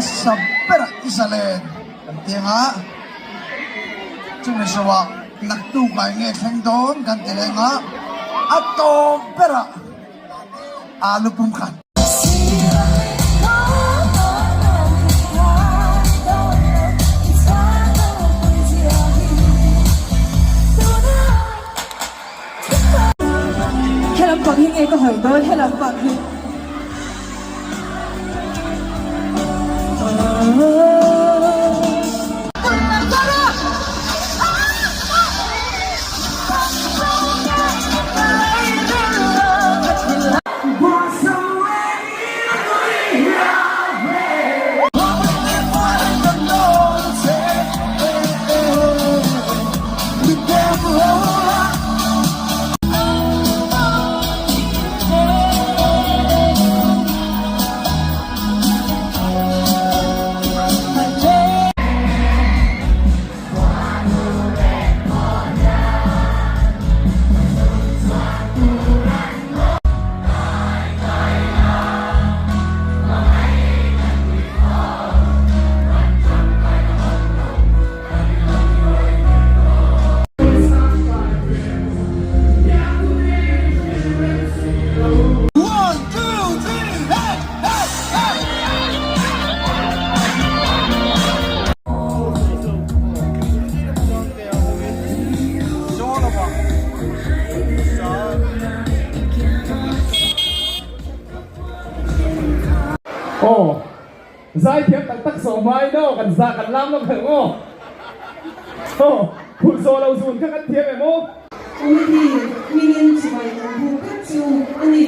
hmasa berah i zalen kan ti ang a, chumi zawhah naktuk ah enge thleng dawn kan ti leng a, a tawp berah alu pum khat. Helam pang hi nge ka hawi dawn helam pang hi. Aw, zaithiam tak tak sawh hmai no kan zah kan lam lo kher maw? Aw, phulh zawh lo zun kha kan thiam em aw? Committee hmingin chibai kan buk vek chu a ni.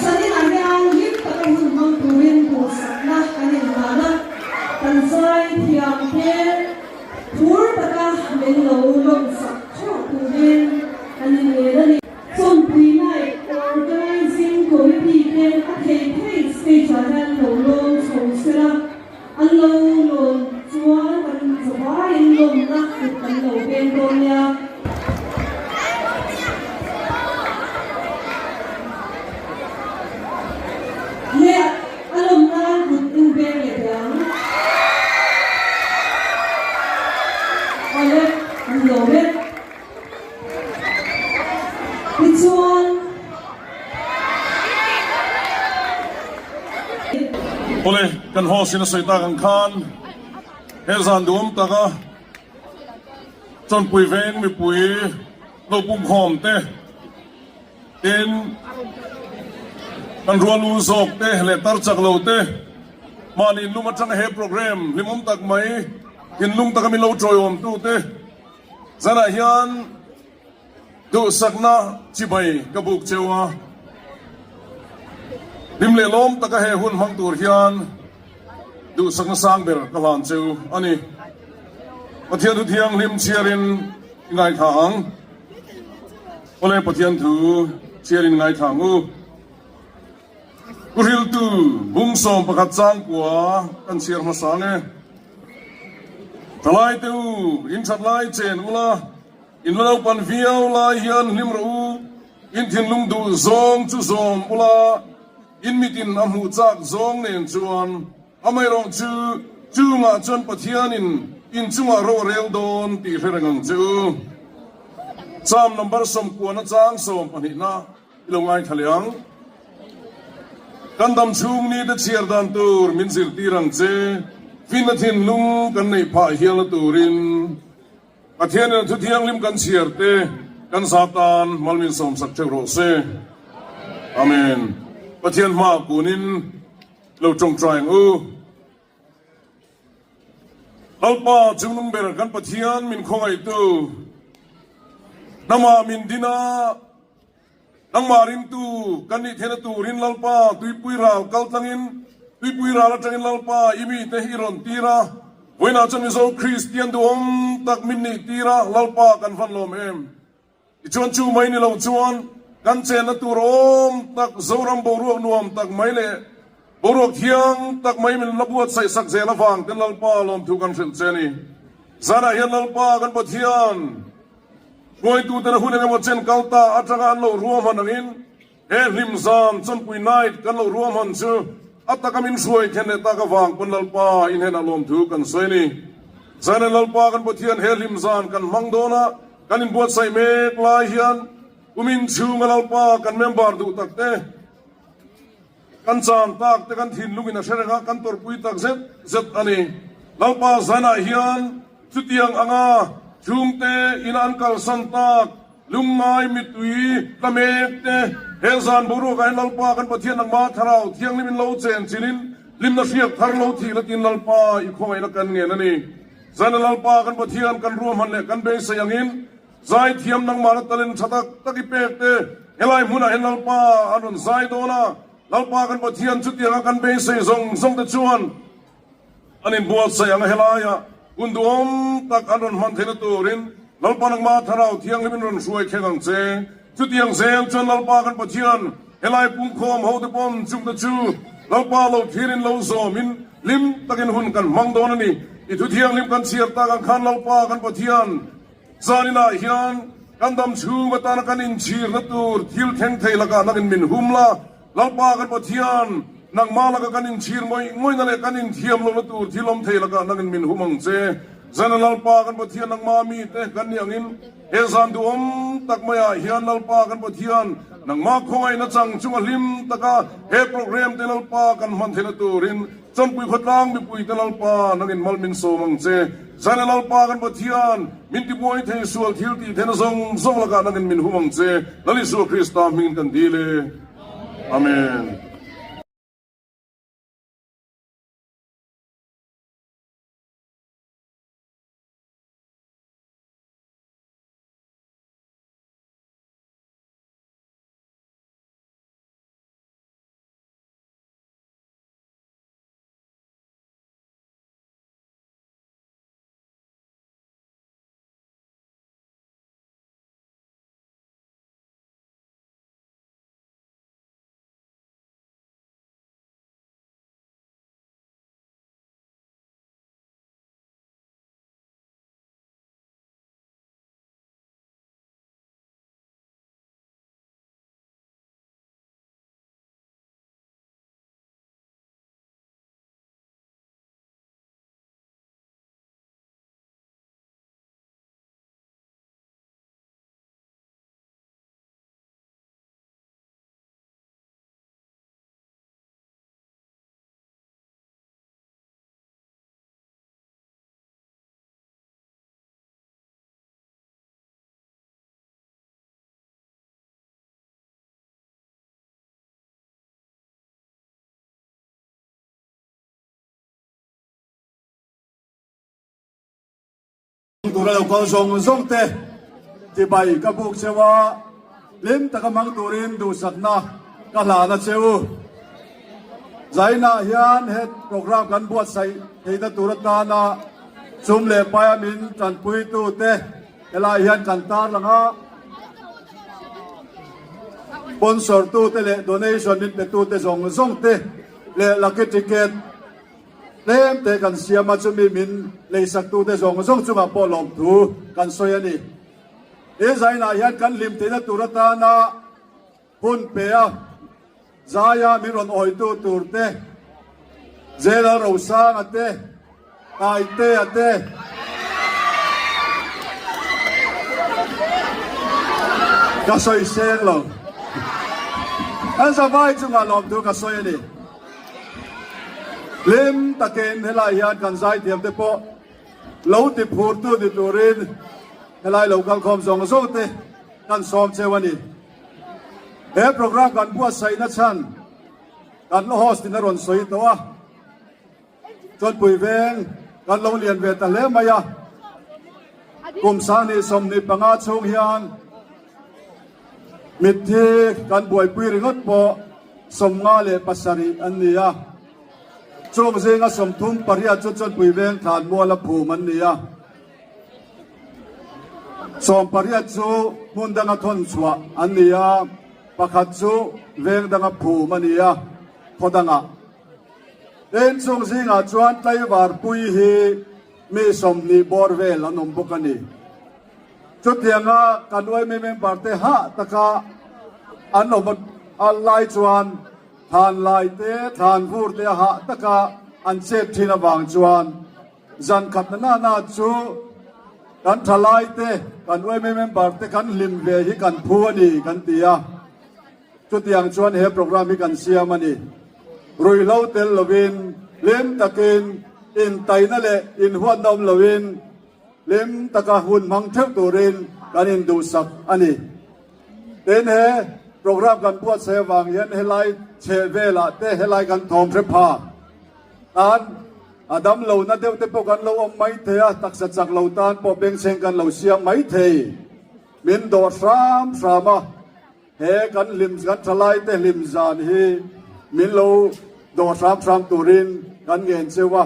Zaninah hian hlim taka hun hmang turin duhsakna kan inhlan a, kan zaithiam te Phur taka min lo lawmsak theuh turin an inngen a ni. Chawnpui Night Organising Committee te a thei thei stage ah hian lo lawm chho sela, an lo lawn chuan kan zavaiin lawmna kut kan lo beng dawn nia. Leh a lawm nan kut in beng leh teh ang. Awle, an lawm e. Tichuan. Awle, kan host in a sawi tak ang khan he zan duhawm taka Chawnpui veng mipui lo pumkhawm te, Tin, kan rual u zawk te leh tar chak lo te mahni inlum atanga he program hlimawm tak mai thinlung taka min lo tawiawm tu te zanah hian duhsakna chibai ka buk cheu a, hlim leh lawm taka he hun hmang tur hian duhsakna sang ber ka hlan cheu a ni. Pathian thu thianghlim chhiarin i ngaithla ang. Awle Pathian thu chhiarin ngaithla ang u. Ku hriltu bung 11 changkua kan chhiar hmasa ang e. Thalai te u, in that lai chen ula, in la naupan viau lai hian hlim rawh u, in thinlung duh zawng chu zawm ula, in mitin a hmuh chak zawng nen chuan Amaherawh chu, chungah chuan Pathianin in chungah ro a rel dawn tih hre reng ang che u. Psalm number 90 chang 12na i lo ngaithla leh ang. Kan dam chhung ni te chhiar dan tur min zirtir ang che, finna thinlung kan neih phah hialna turin. Pathianin a thu thianghlim kan chhiar te kan za tan mal min sawmsak theuh rawh se. Amen. Pathian hmaah kunin. Lo tawngtai ang u. Lalpa chungnung ber kan Pathian min khawngaihtu, Hnamah min din a, nangmah ringtu kan nih theihna turin Lalpa tuipui ral kal tlangin, tuipui ral atangin Lalpa i mite hi i rawn tir a, vawiinah chuan Mizo Kristian duhawm tak min nih tir a, Lalpa kan van lawm em? Tichuan chu mai ni lo chuan kan chenna tur awm tak Zoram boruak nuam tak mai leh boruak thiang tak mai min la buatsaih sak zel avang ten Lalpa lawmthu kan hrilh che a ni. Zanah hian Lalpa kan Pathian hruaituten a hun engemaw chen kal ta atanga an lo ruahman angin he hlimzan Chawnpui Night kan lo ruahman chu a. A taka min hruai thlen leh tak avang pawn Lalpa i hnenah lawmthu kan sawi a ni. Zanin Lalpa kan Pathian he hlim zan kan hmang dawn a, kan inbuatsaih mek lai hian kumin chhunga Lalpa kan member duh tak te, kan chan tak te kan thinlungin a hre reng a, kan tawrhpui tak zet zet a ni. Lalpa zanah hian chutiang anga chhungte ina an kalsan tak, Lungngai mittui tla mek te, he zan boruakah hian Lalpa kan Pathian nangmah Thlarau Thianghlim in lo chen chilin hlimna hriak thar lo thih latin Lalpa i khawngaihna kan ngen a ni. Zana Lalpa kan Pathian kan ruahman leh kan beisei angin zaithiam nangmahna talent tha tak tak i pek te helai hmunah hian Lalpa an rawn zai dawn a, Lalpa kan Pathian chutianga kan beisei zawng zawng te chuan An inbuatsaih ang a helaia hun duhawm tak an rawn hman theihna turin Lalpa nangmah Thlarau Thianghlimin rawn hruai thleng ang che. Chutiang zel chuan Lalpa kan Pathian helai pumkhawm hote pawm chungte chu Lalpa lo thirin lo zawmin hlim takin hun kan hmang dawn a ni. I thu thianghlim kan chhiar tak ang khan Lalpa kan Pathian zaninah hian kan dam chhung atana kan inchhirna tur thil thleng thei lakah nangin min hum la. Lalpa kan Pathian, nangmah laka kan inchhir ngawih ngawihna leh kan inthiam lohna tur thil awm thei lakah nangin min hum ang che. Zana Lalpa kan Pathian nangmah mite kan nih angin he zan duhawm tak maiah hian Lalpa kan Pathian nangmah khawngaihna chang chunga hlim taka he program te Lalpa kan hman theihna turin Chawnpui khawtlang mipuite Lalpa nangin mal min sawm ang che. Zana Lalpa kan Pathian, min tibuai thei sual thil tih theihna zawng zawng lakah nangin min hum ang che. Lal Isua Krista hmingin kan dil e. Amen. Tura lo kal zawng zawng te chibai ka buk cheu a, hlim taka hmang turin duhsakna ka hlan a che u. Zainah hian he program kan buatsaih theihna tur atana sum leh paia min tanpuitu te helai hian kan tarlang a, sponsor tute leh donation min petu te zawng zawng te leh lucky ticket Tlem te kan siam a, chumi min leisaktute zawng zawng chungah pawh lawmthu kan sawi a ni. He zainah hian kan hlim theihna tur atana hun pe a, zaia min rawn awitu tur te, Zelal Rosanga te, Taitea te, Ka sawi seng lo. An zavai chungah lawmthu ka sawi a ni. Hlim takin helai hian kan zaithiam te pawh lo ti phurtu ni turin helai lo kalkhawm zawng zawng te kan sawm cheu a ni. He program kan buatsaihna chhan kan host in a rawn sawi tawh a, Chawnpui veng kan lo lian ve ta hle mai a, kum 20 25 chhung hian Mitthi kan buaipui ringawt pawh 57 an ni a, chung zinga 38 chu Chawnpui veng thlanmuala phum an ni a, 18 chu hmun danga thawn chhuah an ni a, pakhat chu veng danga phum a ni a, khaw dangah. Tin, chung zingah chuan tlaivarpui hi mi 20 bawr vel an awm bawk a ni. Chutianga kan yma member te hah taka an awm a lai chuan. Thlan lai te, thlan vur te a hah taka an chet thin avang chuan zan khat na na na chu kan thalai te, kan yma member te kan hlim ve hi kan phu a ni kan ti a. Chutiang chuan he programme hi kan siam a ni. Ruihhlo tel lovin, hlim takin, intaina leh inhuatna awm loin hlim taka hun hmang theuh turin kan induhsak a ni. Tin, he programme kan buatsaih avang hian helai chheh velah te helai kan thawm hre pha tan a damlohna deuh te pawh kan lo awm mai thei a, taksa chak lo tan pawh bengchheng kan lo siam mai thei. Min dawh hram hram a. He kan hlim kan thalaite hlim zan hi min lo dawh hram hram turin kan ngen cheu a,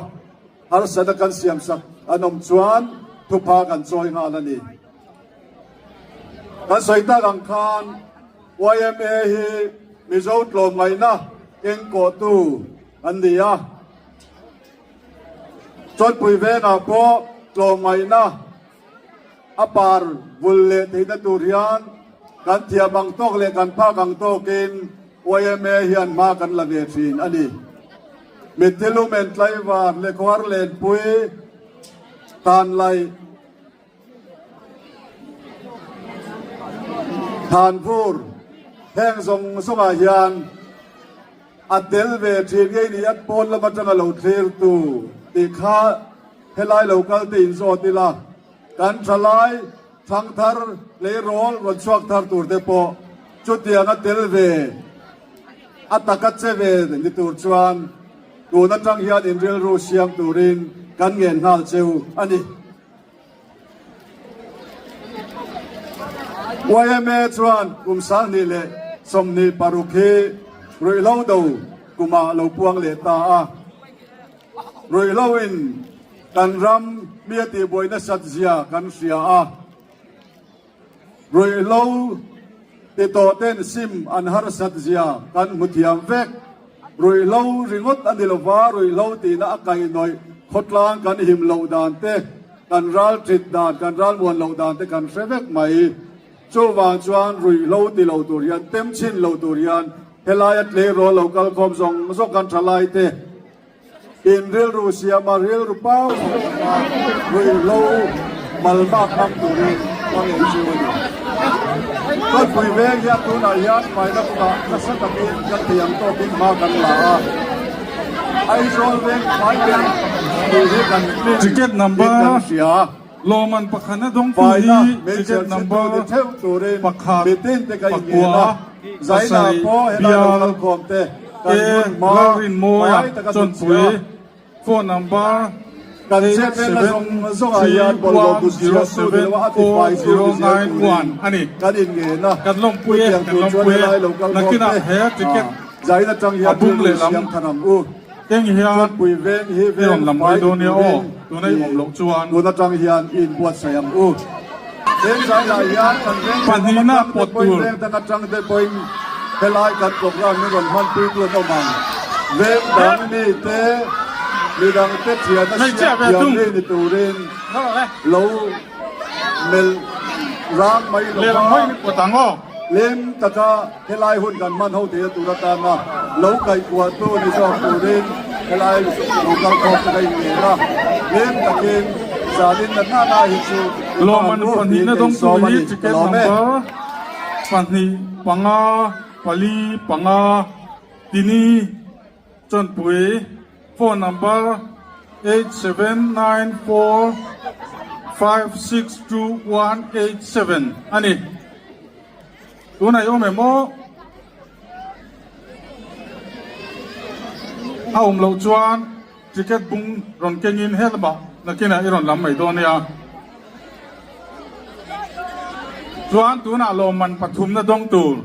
harsatna kan siamsak an awm chuan thupha kan chawi nghal a ni. Kan sawi tak ang khan yma hi Mizo tlawmngaihna kengkawhtu an ni a, Chawnpui vengah pawh tlawmngaihna A par vul leh theihna tur hian kan thiam ang tawk leh kan phak ang tawkin yma hian hma kan la ve thin a ni. Mitthi lumen tlaivar leh khuar lenpui tanlaih thanvur heng zawng zawngah hian a tel ve thin ngei ni a pawn lam atanga lo thlirtu tih kha Helai lo kal te in zawt ila, kan thalai thangthar tleirawl rawn chhuak thar tur te pawh chutianga tel ve a taka che ve ni tur chuan tun atang hian in rilru siam turin kan ngen nghal cheu a ni. Yma chuan kum 2026 hi ruihhlo do kumah lo puang leh ta a. Ruihhlo in kan ram mi a tihbuai nasat zia kan hria a, ruihhlo ti tawh ten sim an harsat zia kan hmu thiam vek. Ruihhlo ringawt a ni lova, ruihhlo tihna a kaihhnawih khawtlang kan him loh dan te, kan ral ṭhit dan, kan ral muan loh dan te kan hre vek mai. Chuvang chuan ruihhlo ti lo tur hian, tem chhin lo tur hian Helaia tleirawl lo kal khawm zawng zawng kan tha lai te in rilru siama rilru pau chhuah ruihhlo malmak hmang turin ka ngei chu a ni. Kawtpui veng hian tunah hian faina kawngah nasa takin kan thei ang tawkin hma kan la a, Aizawl veng fai ber tih hi kan tlin Ticket in number kan hria. Lawman pakhana dawngtu Faina hi meichher ticket chhe number tu ni theuh turin pakhat, mitin te ka pakua, inngen a, Zaina pasarih, pawh helai lo bial, kal khawm te kan e hmun hma Lalrinmawia fai taka dun Chawnpui, chhia. phone number Kan eight chet velna seven zawng zawngah three hian bawlhhlawh one dun zero chhia tu ni seven lo a, a four tifai tu zero ni zel nine turin one a ni. kan inngen a. Kan lawmpui e, Chutiang kan tur chuan lawmpui e. helai lo kal khawm Nakinah te he ticket Zaina tang a hian bung rilru lehlam siam than ang u. Keng hian Chuanpui veng hi i veng rawn lam mai fai dawn nia aw, turin tuna i awm loh chuan. Tun atang hian i inbuatsaih ang u. Veng zai lai hian kan veng dang Pahnihna atang te pawt pawhin tur. veng dang atang te pawhin helai kan programme hi rawn hmanpui tu an awm ang. Veng dang mi te midang te thiana Hmeichhia siam ve thiam thung. mi ni turin lo melh rang mai lo Lehlam va. hawi ni pawt ang aw. Lem taka helai hun kan hman ho theihna tur atana lo kaihkuahtu ni zawk turin helai lo kal khawm te ka inngen a, lem takin zanin na na na hi chu i hmang Lawmman ang u tiin pahnihna ka dawngtu insawm a hi ni. Ka ticket lawm e. number pahnih panga pali panga tini Chawnpui phone number 8794562187 a ni. Tunah i awm em aw? A awm loh chuan ticket bung rawn kengin he lamah nakinah i rawn lam mai dawn nia. Chuan tunah lawmman pathumna dawng tur.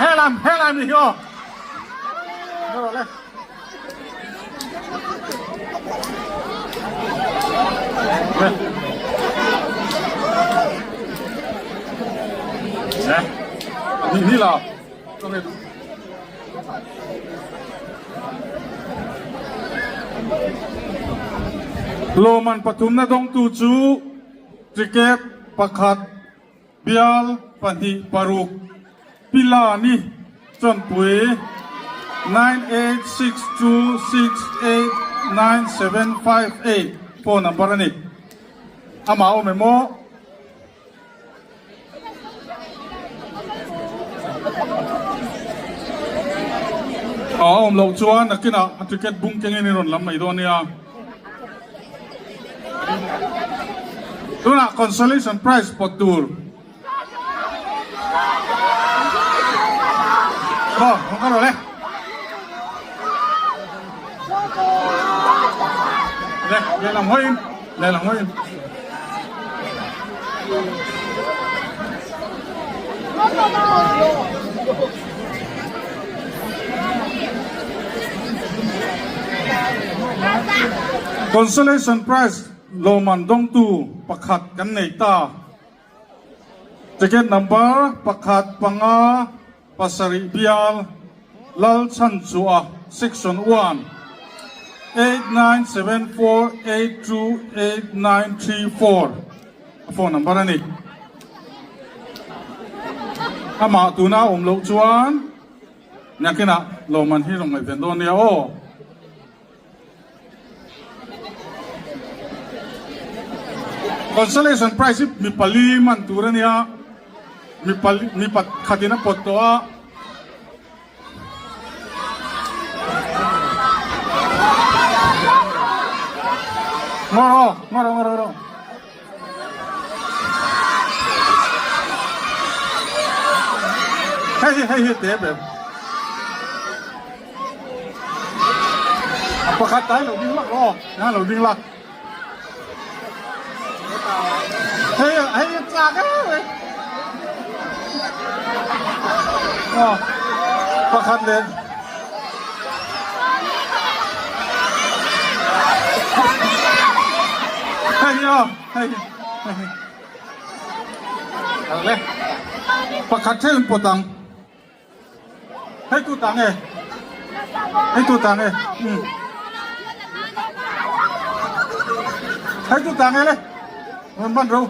Helam helam ni hi aw. Ni ni la. Lawmman pathumna dawngtu chu ticket pakhat bial 26 Pilani Chawnpui 9862689758 phone number a ni. Amah awm em aw? A awm loh chuan nakinah a ticket bung kengin i rawn lam mai dawn nia. Tunah consolation prize pawt tur. Aw, rawn kal rawh le. Le, lehlam hawiin, lehlam hawiin. Consolation prize lawmman dawngtu pakhat kan nei ta. Ticket number pakhat panga pasarih bial Lalchhanchua section one 8974828934 a phone number a ni. Amah tuna awm loh chuan nakinah lawmman hi rawn ngaihven dawn nia aw. Consolation prize hi mi pali man tur a nia, mi pali mi pakhatin a pawt tawh a. Ngaw rawh, ngaw rawh, ngaw rawh. Hei hi hei hi te ber. Pakhat tai lo ding lak rawh, na lo ding lak. Hei hei chak e. Aw pakhat leh. Hei hi aw hei hi hei hi. Le pakhat theuhin pawt ang. Hei tu ta nge? Hei tu ta nge? Um. Hei tu ta nge le? Rawn ban ro.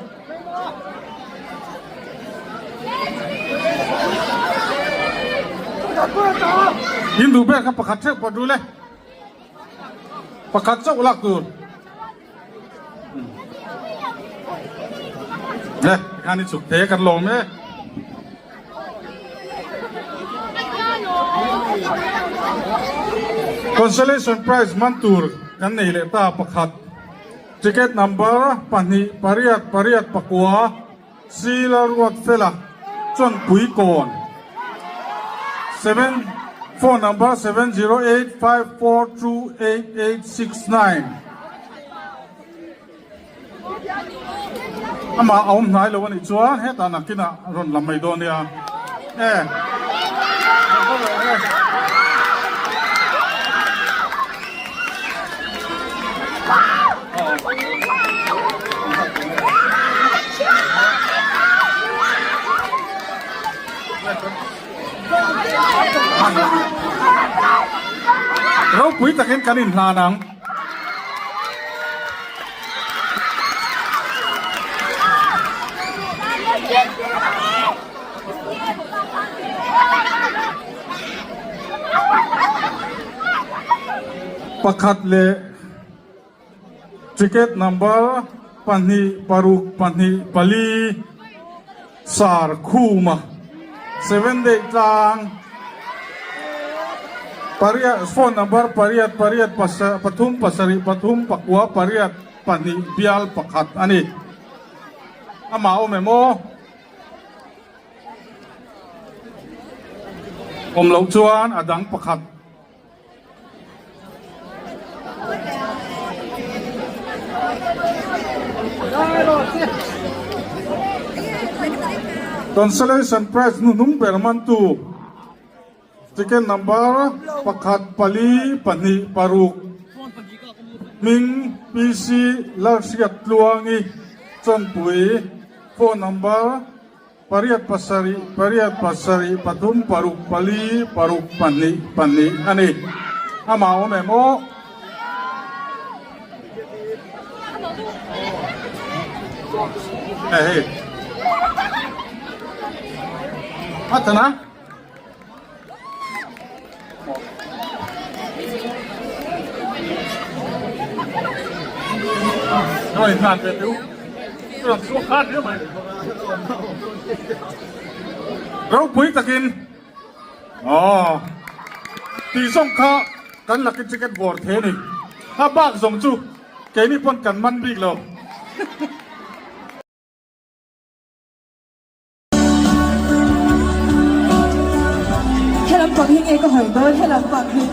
In duh ber kha pakhat theuh pawt ru le. Pakhat chauh lak tur. Le, khan i chuk the kan lawm e. Consolation prize man tur kan nei leh ta pakhat. Ticket number pahnih pariat pariat pakua Sila Ruatfela Chawnpui Kawn seven phone number 7085428869 Amah a awm hnai lo a nih chuan hetah nakinah rawn lam mai dawn nia e. Ropui takin kan inhlan ang. Pakhat leh ticket number pahnih paruk pahnih pali sar khuma seven day tlang pariat phone number pariat pariat pathum pasarih pathum pakua pariat pahnih bial pakhat a ni. Amah awm em aw? Awm loh chuan a dang pakhat. Consolation prize hnuhnung ber mantu ticket number pakhat pali pahnih paruk hming PC Lalhriat Tluangi Chawnpui phone number Pariat pasarih, pariat pasarih, pathum paruk pali, paruk pahnih pahnih a ni. Amah awm em aw? Hei hei. A tana. Rồi hạt về tiêu. Rồi xuống hát nữa mày. Ropui takin. Aw. Tih zawng kha kan lucky ticket vawr thei a ni. A bak zawng chu keini pawn kan man bik lo. Helam pang hi nge ka hawi dawn helam pang hi.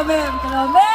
lawm em? Ka lawm e.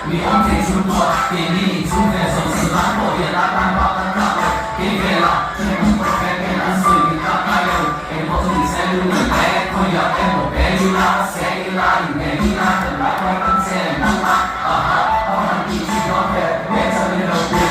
Mi awm thei chhungkua, keini.